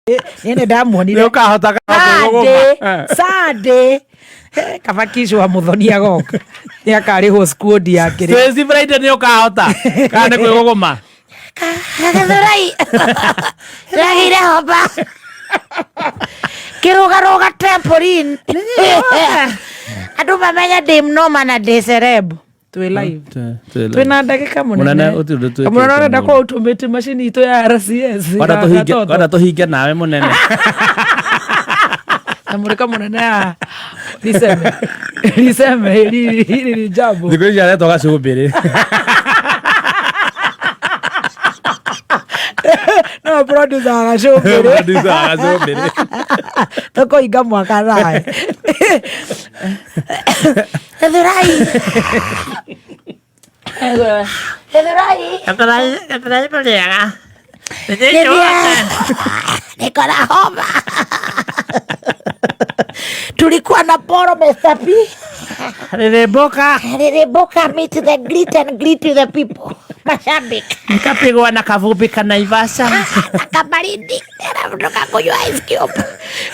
Nĩ ndamuonire. Nĩ ũkahota. Sunday, Sunday. Kaba Kishu wa Muthoni agoka nĩ akarĩhwo squad ya kĩrĩa. Stacy Friday nĩ ũkahota kana nĩ kwĩgũgũma? Githurai ndagĩire homa kĩrũgarũga trampoline andũ mamenye ndĩ mnoma na ndĩ celeb. Twĩ live, twĩ na ndagĩka. Mũnene. Mũnene. Ũtirĩ ũndũ twĩkĩte. Mũnene ũrenda Mũno. kũ automate macini itũ ya RCS. Wenda ya tũhinge. Gatoto. Wenda tũhinge nawe, mũnene. Na mũrĩka mũnene ya niseme niseme hili ni jambo. Thikũ ici aretwo gacumbĩrĩ. No producer agacũmbĩrĩ. Producer wa gacumbĩrĩ. Tũkũhinga mwaka nawe. Githurai, Githurai. Mũrĩega. Niko na homa. Tulikuwa na poro Mr. P. Rĩrĩmbũka. Rĩrĩmbũka, meet the greet and greet the people. Mashabiki. Nikapigwa na kavumbi ka Naivasha. Na kabaridi. Tena mtoka kunywa ice cube.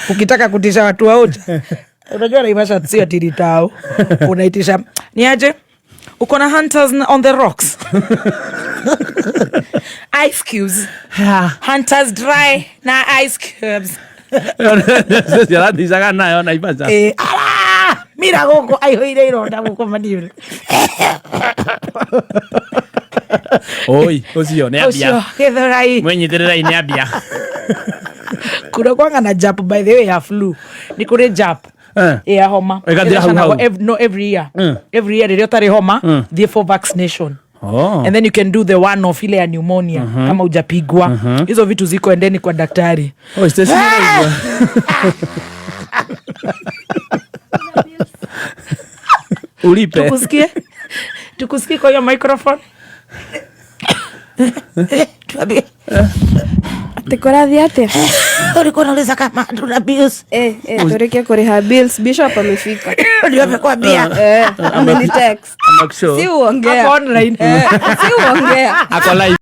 Ukitaka kutisha watu wa Ocha. Unajua Naivasha sio tiritao. Unaitisha ni aje? Uko na Hunters on the rocks. Ice cubes. Hunters dry na ice cubes. Arathicaga nayo Naivasha. Eh, ara mira gũkũ aihũire ironda gũkũ maniũrũ. Oi, ũcio nĩ ũcio ambia. Gĩthurai. Mwĩnyitĩrĩrai, nĩ ambia. Kuna kwanga na jab, by the way, ya flu. Nĩ kũrĩ jab ya homa. Ĩgathira hau hau. Ĩthecanago no, every year. Every year rĩrĩa ũtarĩ homa, thiĩ for vaccination. Oh. And then you can do the one off ile ya pneumonia kama hujapigwa. Hizo vitu ziko, endeni kwa daktari. Oh, Stacy nĩ araigua. Ulipe. Tukusikie, tukusikie kwa hiyo microphone. Tuambie. Atĩ kũrathiĩ atĩa? Ulikuwa unauliza kama tuna bills. Eh, tũrĩkie kũrĩha bills. Bishop amefika. Ndio amekwambia. Eh, amenitext. Amekushow. Si uongea. Ako online. Eh, si uongea. Ako live.